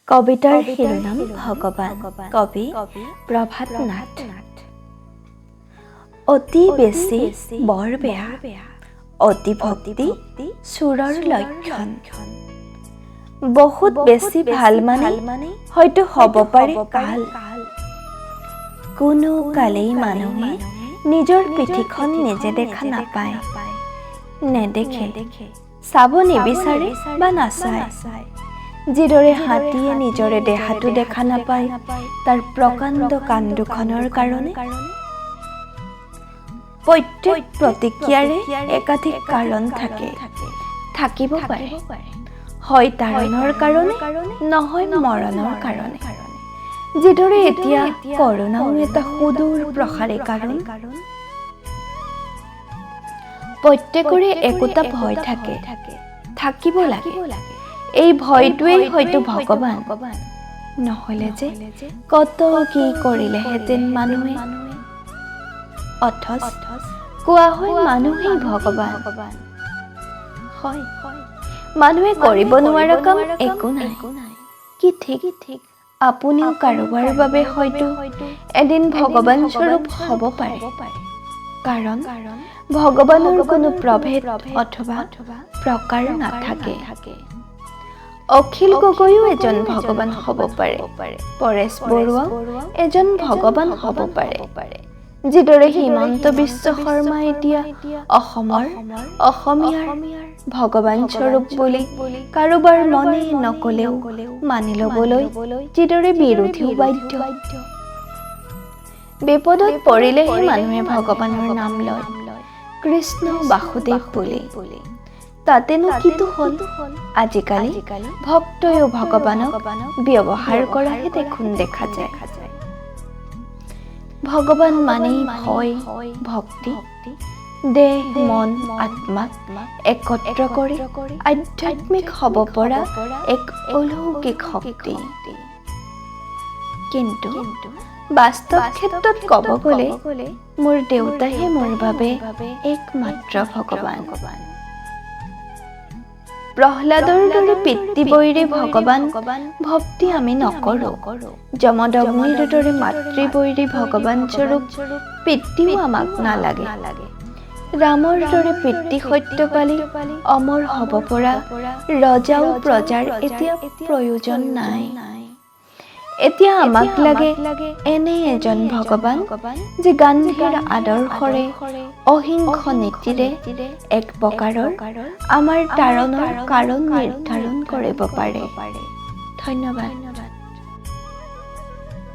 কবিতাৰ শিৰোনাম ভগৱান, কবি প্ৰভাত নাথ। অতি বেছি বৰ বেয়া, অতি ভক্তি চোৰৰ লক্ষণ। বহুত বেছি ভাল মানে হয়তো হ'ব পাৰে কাল। কোনো কালেই মানুহে নিজৰ পিঠিখন নিজে দেখা নাপায়, নেদেখে, চাব নিবিচাৰে বা নাচায়। যিদৰে হাতীয়ে নিজৰে দেহাটো দেখা নাপায় তাৰ প্ৰকাণ্ড কাণ দুখনৰ কাৰণে। প্ৰত্যেক প্ৰতিক্ৰিয়াৰে একাধিক কাৰণ থাকে, থাকিব পাৰে। হয় তাৰণৰ কাৰণে, নহয় মৰণৰ কাৰণে। যিদৰে এতিয়া কৰোণাও এটা সুদূৰ প্ৰসাৰী কাৰণ। প্ৰত্যেকৰে একোটা ভয় থাকে, থাকিব লাগে। এই ভয়টোৱেই হয়তো ভগৱান, নহ'লে যে কত কি কৰিলেহেঁতেন মানুহে। অথচ কোৱা হয় মানুহেই ভগৱান। হয়, মানুহে কৰিব নোৱাৰা কাম একো নাই। কি ঠিক, আপুনিও কাৰোবাৰ বাবে হয়তো এদিন ভগৱান স্বৰূপ হ'ব পাৰে। কাৰণ ভগৱানৰ কোনো প্ৰভেদ অথবা প্ৰকাৰ নাথাকে। অখিল গগৈও এজন ভগৱান হ'ব পাৰে, পৰেশ বৰুৱাও এজন ভগৱান হ'ব পাৰে। যিদৰে হিমন্ত বিশ্ব শৰ্মা এতিয়া অসমৰ অসমীয়াৰ ভগৱান স্বৰূপ বুলি কাৰোবাৰ মনে নকলেও মানি ল'বলৈ যিদৰে বিৰোধীও বাধ্য। বিপদত পৰিলেহে মানুহে ভগৱানৰ নাম লয়, কৃষ্ণ বাসুদেৱ বুলি। তাতেনো কিটো হ'ল? আজিকালি ভক্তয়ো ভগৱানক ব্যৱহাৰ কৰাহে দেখোন দেখা যায়। ভগৱান মানেই ভয়, ভক্তি, দেহ মন আত্মাক একত্ৰ কৰি আধ্যাত্মিক হ'ব পৰা এক অলৌকিক শক্তি। কিন্তু বাস্তৱ ক্ষেত্ৰত ক'ব গ'লে মোৰ দেউতাহে মোৰ বাবে একমাত্ৰ ভগৱান। প্ৰহ্লাদৰ দৰে পিতৃবৈৰী ভগৱান ভক্তি আমি নকৰোঁ। যমদগ্নিৰ দৰে মাতৃবৈৰী ভগৱান স্বৰূপ পিতৃও আমাক নালাগে। ৰামৰ দৰে পিতৃ সত্যপালি অমৰ হ'ব পৰা ৰজাও প্ৰজাৰ এতিয়া প্ৰয়োজন নাই। এতিয়া আমাক লাগে এনে এজন ভগৱান, যি গান্ধীৰ আদৰ্শৰে, অহিংস নীতিৰে এক প্ৰকাৰৰ আমাৰ তাৰণৰ কাৰণ নিৰ্ধাৰণ কৰিব পাৰে। ধন্যবাদ।